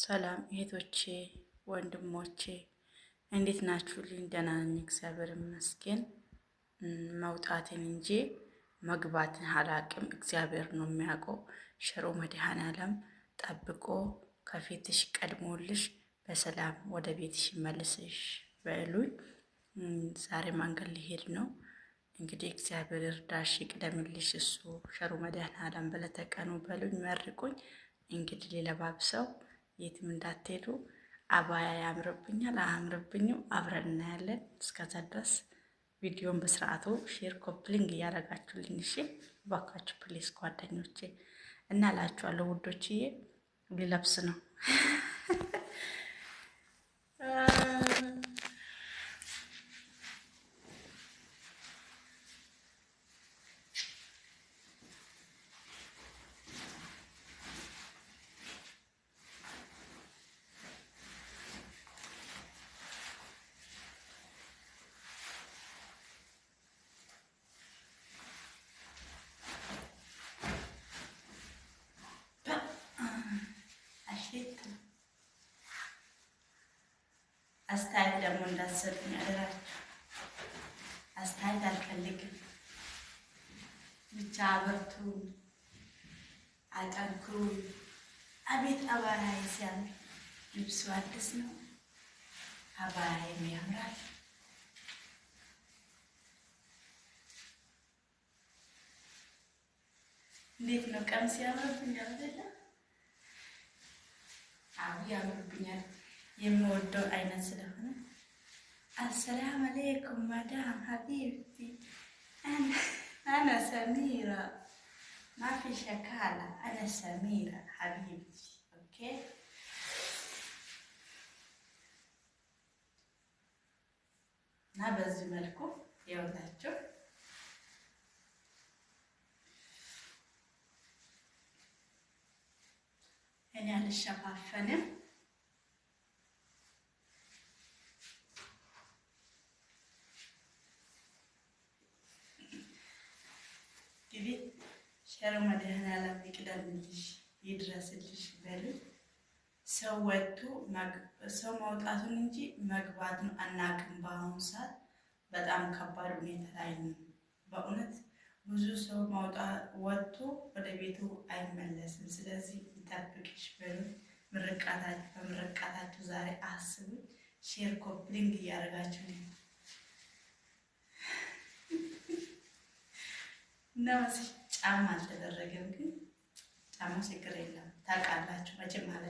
ሰላም እህቶቼ ወንድሞቼ እንዴት ናችሁልኝ? ደህና ነኝ፣ እግዚአብሔር ይመስገን። መውጣትን እንጂ መግባትን አላቅም፣ እግዚአብሔር ነው የሚያውቀው። ሽሮ መድኃኔዓለም ጠብቆ ከፊትሽ ቀድሞልሽ በሰላም ወደ ቤትሽ መልስሽ በሉኝ። ዛሬ መንገድ ሊሄድ ነው እንግዲህ እግዚአብሔር እርዳሽ ይቅደምልሽ፣ እሱ ሸሩ መድኃኔዓለም በለተቀኑ በሉኝ፣ መርቁኝ። እንግዲህ ሊለባብሰው የትም እንዳትሄዱ። አባያ ያምርብኛል አያምርብኝም አብረን እናያለን። እስከዛ ድረስ ቪዲዮን በስርዓቱ share፣ copy link እያደረጋችሁልኝ እሺ፣ እባካችሁ please ጓደኞቼ እና እላችኋለሁ ውዶችዬ። ሊለብስ ነው። አስተያየት ደግሞ እንዳትሰጡኝ አደራችሁ። አስተያየት አልፈልግም። ብቻ አበርቱ፣ አጠንክሩ። አቤት አባያዬ ሲያምር! ልብሱ አዲስ ነው። አባያዬም ያምራል። እንዴት ነው ቀሚስ ያምርብኛል አይደለ? አዎ ያምርብኛል። የምወደው አይነት ስለሆነ። السلام عليكم مدام حبيبتي، أنا سميرة، ما في شكالة، أنا سميرة حبيبتي، okay። እና በዚህ መልኩ ይኸውላችሁ እኔ አልሸፋፈንም። እንግዲህ ሸር መድኃኔዓለም ይቅደምልሽ ይድረስልሽ በሉኝ። ሰው ወጥቶ ሰው መውጣቱን እንጂ መግባቱን አናውቅም። በአሁኑ ሰዓት በጣም ከባድ ሁኔታ ላይ ነው። በእውነት ብዙ ሰው ወጥቶ ወደ ቤቱ አይመለስም። ስለዚህ ይጠብቅሽ በሉኝ። በምርቃታችሁ ዛሬ አስቡኝ። Share copy link እያደረጋችሁ እና ጫማ አልተደረገም፣ ግን ጫማ ችግር የለም ታውቃላችሁ መቼም አለ